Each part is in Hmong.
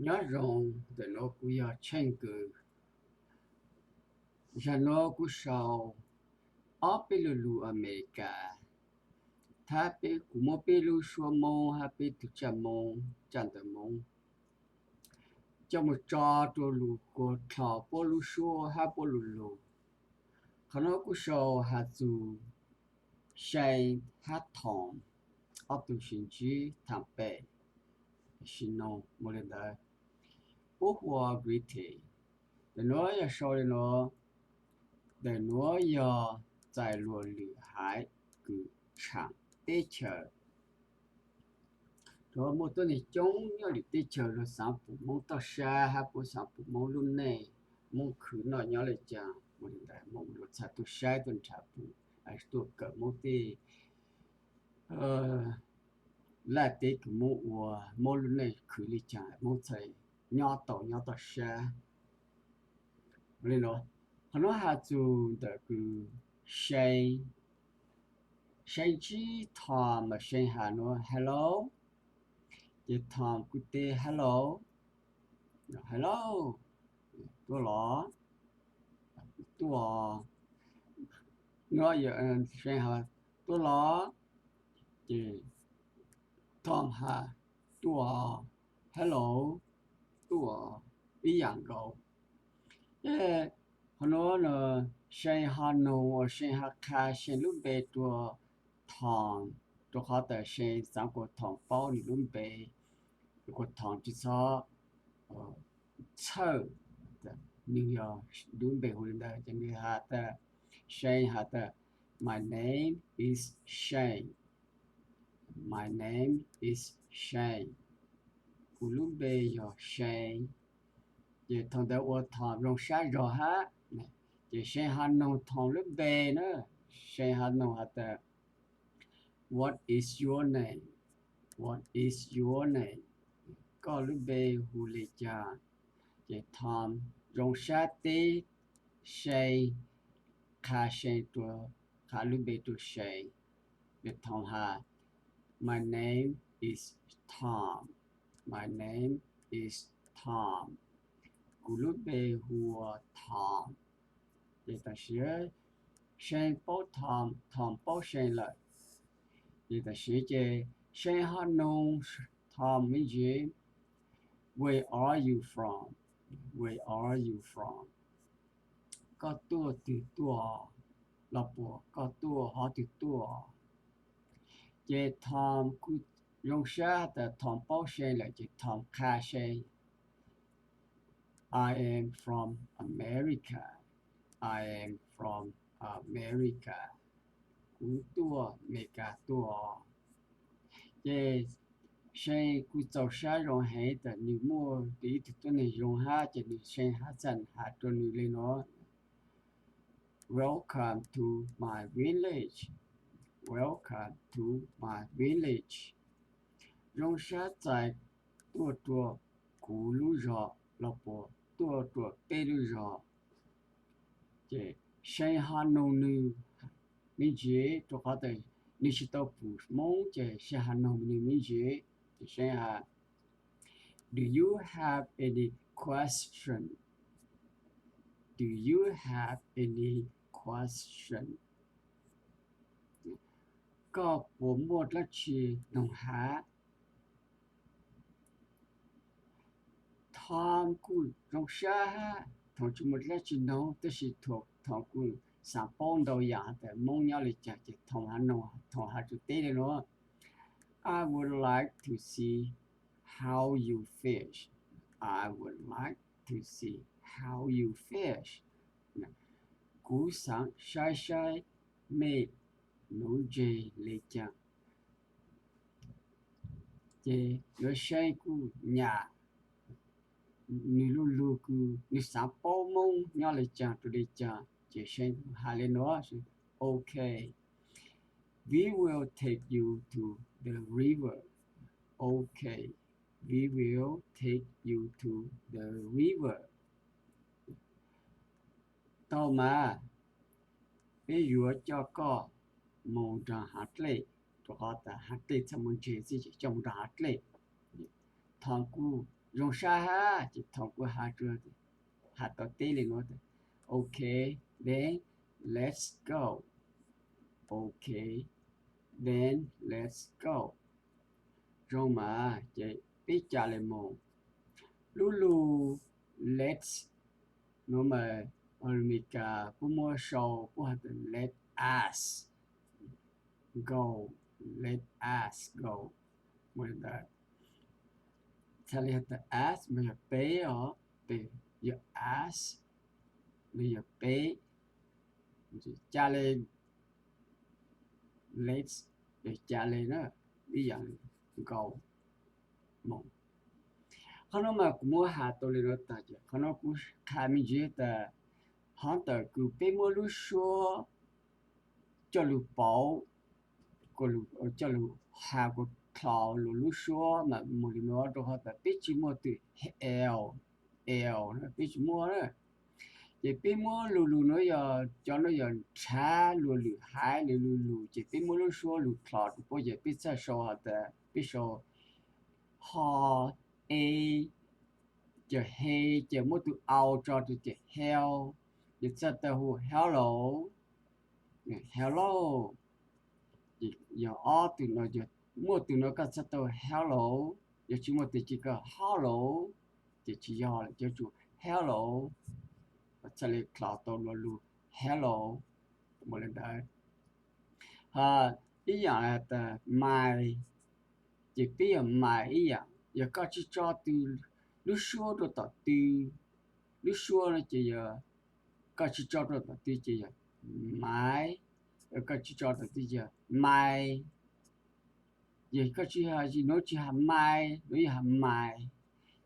Nyob zoo, ntawm nuav kuv yog Tsheej Kws. Zag nuav kuv sau ob peb lu lug Amelikas, thab peb, kuv muab peb lub suab Moob hab peb tug tsaj Moob, tsaj ntawv Moob coj moog tso rua lug kuas dlhau puab lub suab hab puab lu lug. Qhov nuav kuv sau has txug See hab Tom ob tug sib ntsib thaam pem, sib noog moog le ntawd. Puab hu ua greeting. Ntawm nuav yog sau le nuav, ntawm nuav yog txais luag lwm haiv kws tshaam teb chaws. Rua muaj tuab neeg coob nyob lwm teb chaws luag xaav pum Moob toj sab hab puab xaav pum Moob lub neej, Moob khwv noj nyob le caag, moog le ntawd Moob luag txhaj tuaj saib tuaj nrhav pum, tuaj kawm Moob tej laj teb kws Moob ua, Moob lub neej khwv le caag, Moob txhaj nyob tau nyob toj sab. Qhov nuav has txug ntawm kws See, See ntsib Tom mas See has nuav hello, ces Tom kuj teb hello, hello, tuaj los, tuaj, nuav See has tuaj los, ces Tom has tuaj, hello, tuaj, ib yaam nkaus. Ces qhov nuav See ho noog uas See ho qha See lub npe rua Tom, rua qhov tas See xaav kuas Tom paub nwg lub npe, kuas Tom tsi txhob txhawj nwg yog lub npe hu le ntawd, ces nwg has tas, See has tas, my name is Shane, my name is Shane, kuv lub npe yog See. Ces thaum ntawd ua Tom zoo sab zog hab, ces See ho noog Tom lub npe na, See ho noog has tas, what is your name, what is your name, koj lub npe hu le caag? Ces Tom zoo sab teb See, qha See rua, qha lub npe rua See. Ces Tom has, my name is Tom, my name is Tom, kuv lub npe hu ua Tom. Ces tam sim See paub Tom, Tom paub See lawm. Ces tam sim ces See ho noog Tom me ntsis, where are you from, where are you from, koj tuaj twg tuaj, los puas koj tuaj hov twg tuaj? Ces Tom kuj zoo sab tas Tom paub See lawm ces Tom qha See, I am from America, I am from America, kuv tuaj Amelikas tuaj. Ces See kuj txaus sab zoo heev tas nwg muaj ib tug tuab neeg zoo hab, ces nwg See hab txhaj has rua nwg le nuav, welcome to my village, welcome to my village, zoo sab txais tuaj rua kuv lub zog los puas tuaj rua peb lub zog. Ces See ho noog nwg me ntsis rua qhov tas nwg tsi tau pum Moob ces See ho noog nwg me ntsis. Ces See has, do you have any question, do you have any question, koj puas muaj dlaab tsi noog hab? Tom kuj zoo sab hab Tom tsi muaj dlaab tsi noog, tab sis Tom kuj xaav paub ntau yaam tas Moob nyob le caag ces Tom has noog, Tom has tsuas teb le nuav, I would like to see how you fish, I would like to see how you fish, kuv xaav saib saib mej nuv ntseg le caag. Ces yuav See kuj nyam nwg lub lug kws nwg xaav paub Moob nyob le caag rua le caag, ces See has le nuav, okay, we will take you to the river, okay, we will take you to the river, tau mas, peb yuav coj koj moog nrug haav dlej, rua qhov tas haav dlej txhaj muaj ntseg xwb ces coj moog nrug haav dlej. Tom kuj Zoo sab hab ces Thom kuj has tau teb li nuav tas, OK, then let's go. OK, then let's go. Zoo mas ces peb ca le moog. Lub lug let's nuav mas Amelikas puab muab sau puab has tas let us go, let us go. Mus le ntawd, txhais li has tas us mas yog peb os, peb, yog us, nws yog peb, ca le, let's, yog ca le na, ib yaam go, moog. Qhov nuav mas kuv muab has tau le nuav tas ces qhov nuav kuv qha me ntsis tas, hov ntawm kws peb muab lub suab coj lug pauv, coj lug has kuas dlhau lug lub suab mas moog li nuav rua qhov tas peb tsi muaj tug L, L, peb tsi muaj na. Ces peb muab lu lug nuav yog cov nuav yog nrhav luas lwm haiv le lu lug ces peb muab lub suab lug dlhau rua puab ces peb txhaj sau has tas peb sau ho, e, ces he, ces muab tug au tso rua ces hel, ces txhaj tau hu hello, hello. Yog ob tug nuav, yog muaj tug nuav koj txhaj tau hello, yog tsi muaj tug ces koj hello, ces tsi yog lawm, ces tsum hello. Txhaj le dlhau tau lug hello mus le ntawd. Ib yaam tas my, ces peb yog my ib yaam, yog koj tsi tso tug lub suab rua tom tw, lub suab no ces yog koj tsi tso rua tom tw ces yog my, koj tsi tso tom tw ces yog my. Yog koj tsi has, nuav tsi has my, nuav yog has my,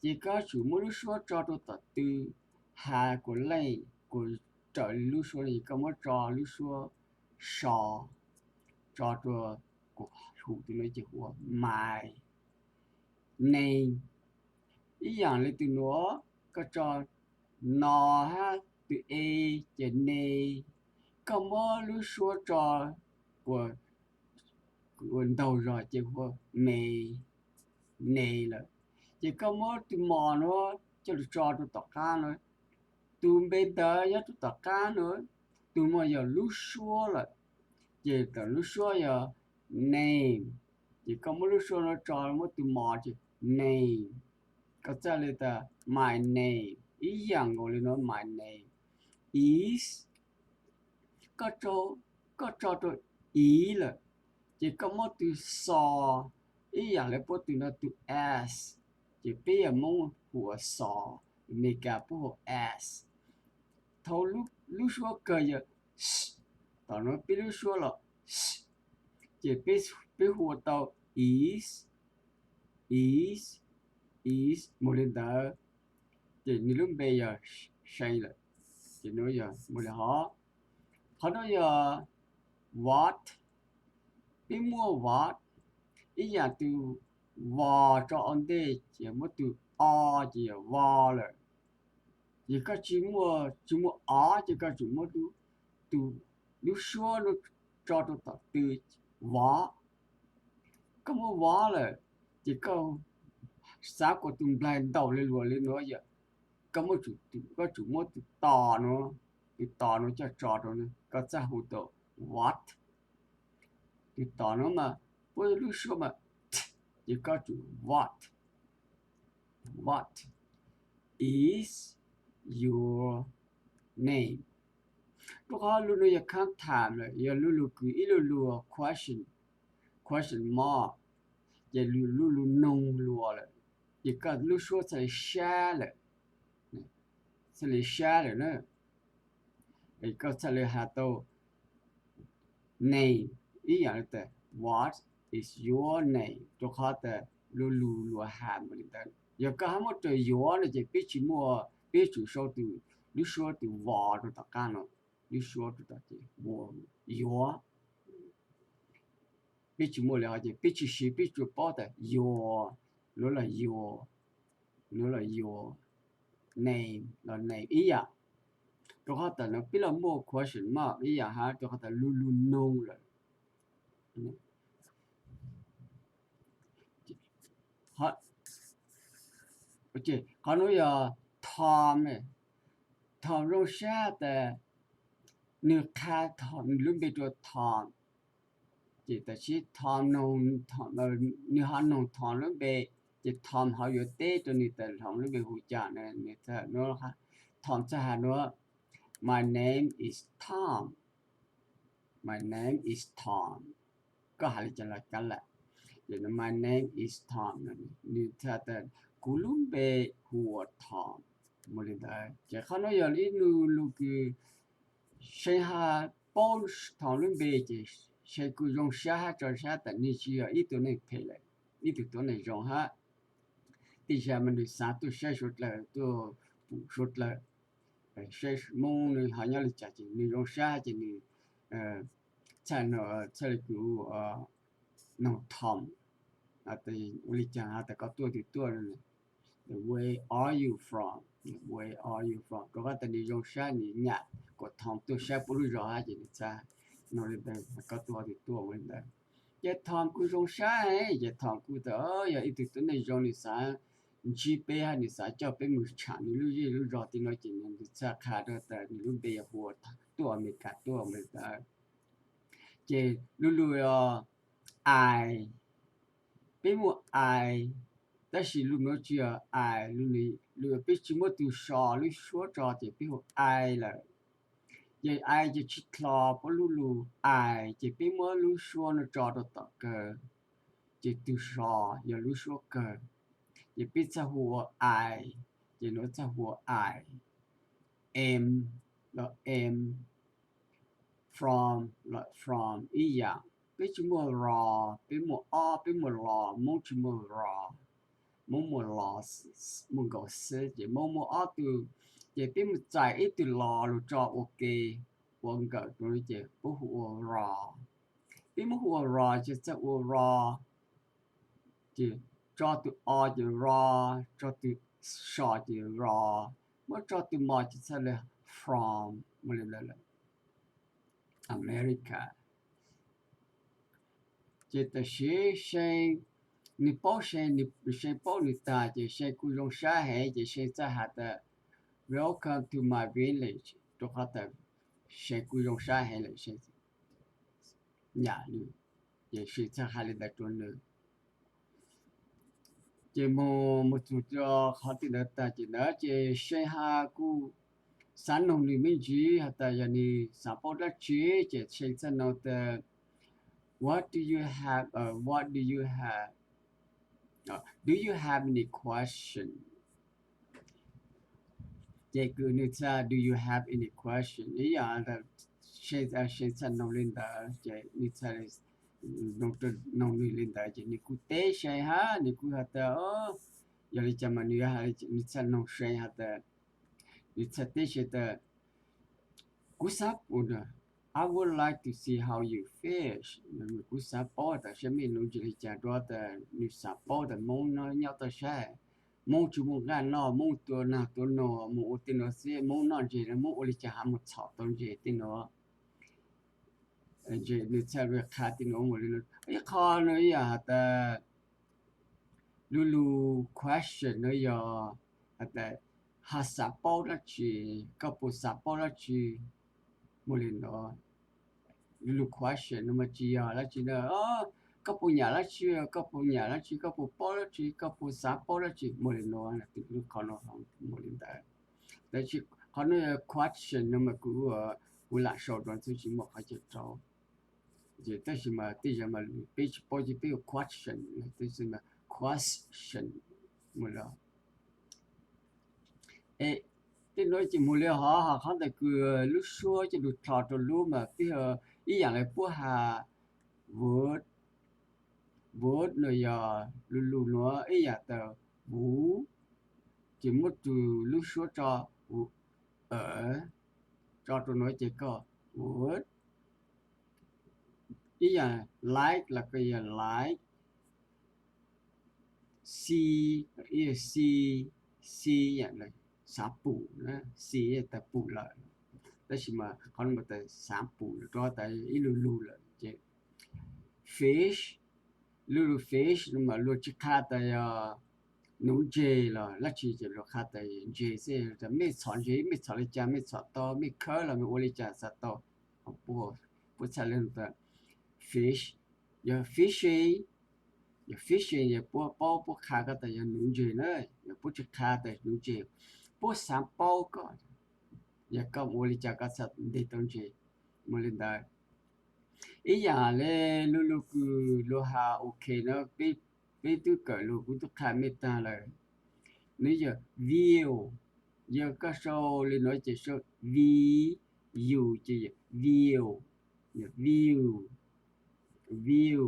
ces koj tsum muab lub suab tso rua tom tw, has kuas leej kuas raws li lub suab no ces koj muab tso lub suab so, tso rua kuas hu tug nuav ces hu ua my name. Ib yaam le tug nuav, koj tso no hab tug e ces name, koj muab lub suab tso kuas ntaug zog ces hu ua me name lawm. Ces koj muab tug mos nuav coj lug tso rua tom qaab nuav, tug npe ntawd nyob rua tom qaab nuav, tug muaj yog lub suab lawm, ces tom lub suab yog name, ces koj muab lub suab nuav tso muab tug mos ces name. Koj txhaj le tas my name, ib yaam nkaus le nuav my name is, koj tso rua is lawm, ces koj muab tug xo, ib yaam le puab tug nuav tug s, ces peb yog Moob hu ua xo, Amelikas puab hu ua s. Thaum lub suab kawg yog s, tom nuav peb lub suab los s, ces peb hu ua tau is, is, is mus le ntawd, ces nwg lub npe yog see lawm, ces nuav yog mus le hov. Qhov nuav yog what, peb muaj what, ib yaam tug vos tso ua ntej ces muab tug o ces yog vos lawm. Ces koj tsi muaj, tsi muaj o ces koj tsum muab tug, lub suab nuav tso rua tom tw, vos. Koj muab vos lawm, ces koj xav kuas tug nplaig ntaus le luas le nuav yog, koj muab, koj tsum muab tug tos nuav, tug tos nuav coj tso rua, koj txhaj hu tau what. Tug tos nuav mas puab lub suab mas t, ces koj tsum what, what is your name. Rua qhov lub nuav yog khab tham lawm, yog lub lug kws ib lub lug question, question mark, ces lub lug noog luas lawm, ces koj lub suab txhaj le sab lawm, txhaj le sab lawm na. Koj txhaj le has tau name, ib yaam le tas what is your name, rua qhov tas lub lug luas has mus le ntawd. Yog koj hab muab rua yuav no ces peb tsi muaj, peb tsum sau tug, lub suab tug vos rua tom qab no, lub suab rua tom ces yuav, peb tsi muaj le hov ces peb tsi siv, peb tsuas paub tas yuav, nuav los yuav, nuav los yuav, name los name ib yaam. Rua qhov tas nuav peb los muaj question mark ib yaam hab, rua qhov tas lub lug noog lawm. Qhov nuav yog Tom. Tom zoo sab tas nwg qha Tom, nwg lub npe rua Tom. Ces tam sim Tom, nwg ho noog Tom lub npe, ces Tom ho yuav teb rua nwg tas Tom lub npe hu cas na. Nwg txhaj, Tom txhaj has nuav, My name is Tom. My name is Tom. Koj has le caag los kav lawm. Ces My name is Tom, nwg txhaj tas kuv lub npe hu ua Tom. Mus li ntawd ces qhov nuav yog ib nub lug kws See has paub Tom lub npe ces See kuj zoo sab hab tso sab tas nwg tsi yog ib tug neeg phem lawm, ib tug tuab neeg zoo hab. Tej zag mas nwg xaav tuaj saib suav dlawg, tuaj pum suav dlawg, saib Moob nwg ho nyob li cas ces nwg zoo sab ces nwg txhaj, txhaj le kws noog Tom, ua li cas has tas koj tuaj twg tuaj, Where are you from? Where are you from? Rua qhov tas nwg zoo sab nwg nyam kuas Tom tuaj saib puab lub zog hab ces nwg txhaj noog le ntawd, koj tuaj twg tuaj ua li ntawd. Ces Tom kuj zoo sab heev, ces Tom kuj tas yog ib tug tuab neeg zoo, nwg xaav ntsib peb hab nwg xaav coj peb mus tsham nwg lub zej lub zog. Tim nuav ces nwg txhaj qha rua tas nwg lub npe yog hu ua Tom, tuaj Amelikas tuaj ua li ntawd. Ces lub lug I, peb muaj I, tab sis lub nuav tsi yog I, lub, peb tsi muab tug so lub suab tso ces peb hu I lawm. Ces I ces tsi dlhau puab lub lug I, ces peb muab lub suab nuav tso rua tom kawg, ces tug so yog lub suab kawg, ces peb txhaj hu ua I, ces nuav txhaj hu ua I. M los M, from los from ib yaam. Peb tsi muaj ro, peb muaj ob, peb muaj lo, Moob tsi muaj ro. Moob muaj lo, muaj nkaus xwb, ces Moob muaj ob tug, ces peb mus txais ib tug lo lug tso ua ke, ua nkawm rua ces puab hu ua ro. Peb muab hu ua ro ces txhaj ua ro, ces tso tug o ces ro, tso tug so ces ro, muab tso tug mo ces txhaj le from, ua li ntawd lawm. America. Ces tam sim See, nwg paub See, nwg See paub nwg tag ces See kuj zoo sab heev ces See txhaj has tas Welcome to my village, rua qhov tas See kuj zoo sab heev lawm, See nyam nwg, ces See txhaj has li ntawd rua nwg. Ces moog, moog txug rua qhov twg ntawd tag ces ntawd ces See has kuj xaav noog nwg me ntsis has tas yog nwg xaav paub dlaab tsi, ces See txhaj noog tas What do you have, uh, what do you have, uh, do you have any question? Ces kws nwg txhaj, do you have any question? Ib yaam See txhaj noog li ntawd ces nwg txhaj noog nwg li ntawd ces nwg kuj teb See hab nwg kuj has tas, yog li cas mas nwg, nwg txhaj noog See has tas, nwg txhaj teb See tas, kuv xaav pum, I would like to see how you fish. Kuv xaav paub tas saib mej nuv ntsis li cas, rua tas nwg xaav paub tas Moob nyob toj sab, Moob tsi muaj nqaj noj, Moob tua naag tua noog mus ua tej nuav xwb, Moob noj ntses, Moob ua li cas has mus txhom tau ntses tej nuav. Nwg txhaj le qha tej nuav mus li nuav. Ib qho nuav yog has tas, lub lug question nuav yog has tas, ho xaav paub dlaab tsi, koj puas xaav paub dlaab tsi, mus li nuav. Lub lug question nuav mas tsi yog dlaab tsi na, koj puas nyam dlaab tsi, koj puas nyam dlaab tsi, koj puas paub dlaab tsi, koj puas xaav paub dlaab tsi, mus li nuav, lub qhov nuav mus li ntawd. Tab sis qhov nuav question nuav mas kuv, kuv lam sau rua txhaj tsi muaj qhov chaw rau. Ces tab sis mas tej zag mas peb tsi paub ces peb hu question, tab sis mas question mus li. Tej nuav ces mus li hov, ho qhov ntawd kws lub suab coj lug dlhau rua lub mas peb hu ib yaam le puab has would, would nuav yog lub lug nuav ib yaam tas would, ces muab tug lub suab tso, tso rua nuav ces koj would. Ib yaam like los koj yog like, see, see, see, xaav pum, see tas pum lawm. Tab sis mas qhov nuav tas xaav pum rua tas ib lub lug lawm ces fish, lub lug fish nuav mas luag tsi qha tas yog nuv ntses los dab tsi ces luag qha tas ntses xwb. Mej txhom ntses, mej txhom li cas, mej txhom tau, mej khawb los mej ua li cas xav tau. Puab txhaj le tas fish, yog fishing, yog fishing yog puab paub, puab qha koj tas yog nuv ntses na, yog puab tsi qha tas nuv ntses, puab xav paub koj, yog koj ua li cas koj txhaj ntes tau ntses. Muaj li ntawd. Ib yam le lug lug kws luag has ok na, peb tub kawm lug kuv tub qha mej taag lawm. Nwg yog view, yog koj sau li no ces sau v, u ces yog view, yog view, view.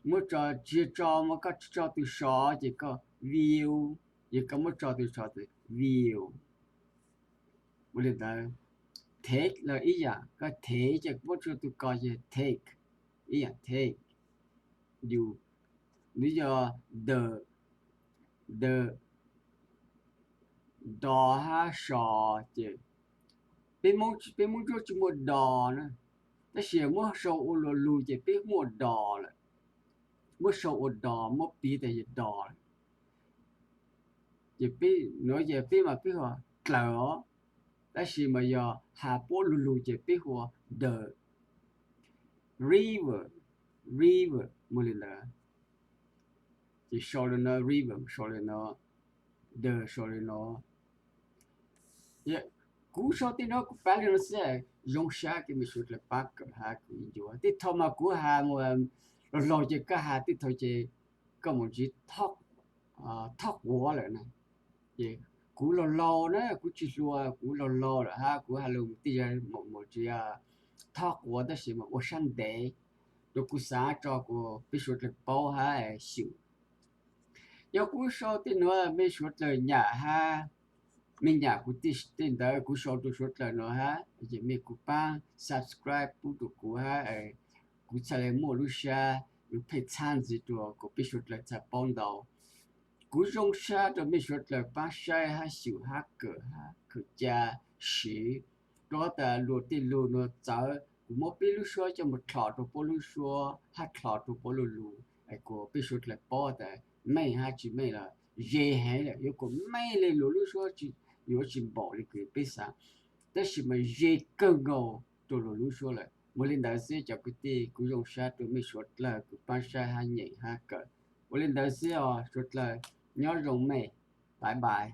Muab tso, tsi tso, muab koj tsi tso tug sov ces koj view, yog koj muab tso tug sov ces view. Ua li ntawd, take los ib yam, koj thev ces muab tso tug ko ces take, ib yam take. Yus, nws yog the, the, do hab so ces peb Moob Ntsuab tsi muaj do na, tab sis muab sau ua luas lug ces peb muaj do lawm. Muab sau ua do, muab piv tas yog do lawm. Ces peb nuav ces peb mas peb hu ua dlawg os, tab sis mas yog has puab lug lug ces peb hu ua the. River, river, muaj li ntawd. Ces sau li no, river sau li no, the sau li no. Kuv sau tej nuav kuv paab li no xwb, zoo sab kws mej suav dlawg paab kawm hab kws yuav. Tej thaus mas kuv has mus laug laug ces koj has, tej thaus ces koj mus ntsiv thoj quav lawm na. Ces kuv laug laug na, kuv tsis hluas, kuv laug laug lawm hab kuv has lug tej zag mus mus tsis thoj quav tab sis mas ua sab ntev rua kuv xaav tso kuas peb suav dlawg paub hab xyum. Yog kuv sau tej nuav mej suav dlawg nyam hab, mej nyam kuv tej ntawd kuv sau rua suav dlawg nuav hab, ces mej kuj paab subscribe pub rua kuv hab, kuv txhaj le muaj lub sab yuav pheej txhab ntxiv rua kuas peb suav dlawg txhaj paub ntau. Kuv zoo sab rua mej suav dlawg paab saib hab xyum hab kawm hab kawm ca siv, rua tas luas tej lug nuav txawv kuv muab peb lub suab coj mus dlhos rua puab lub suab hab dlhos rua puab lub lug, es kuas peb suav dlawg paub tas meej hab tsis meej lawm. Ze heev lawm, yuav kuas meej le luas lub suab yuav tsis npaum le kws peb xaav, tab sis mas ze kawg nkaus rua luas lub suab lawm. Muaj li ntawd xwb cov kwv tij, kuv zoo sab rua mej suav dlawg kws paab saib hab nyeem hab kawm. Ua li ntawd xwb os suav dlawg, nyob zoo mej, bye bye.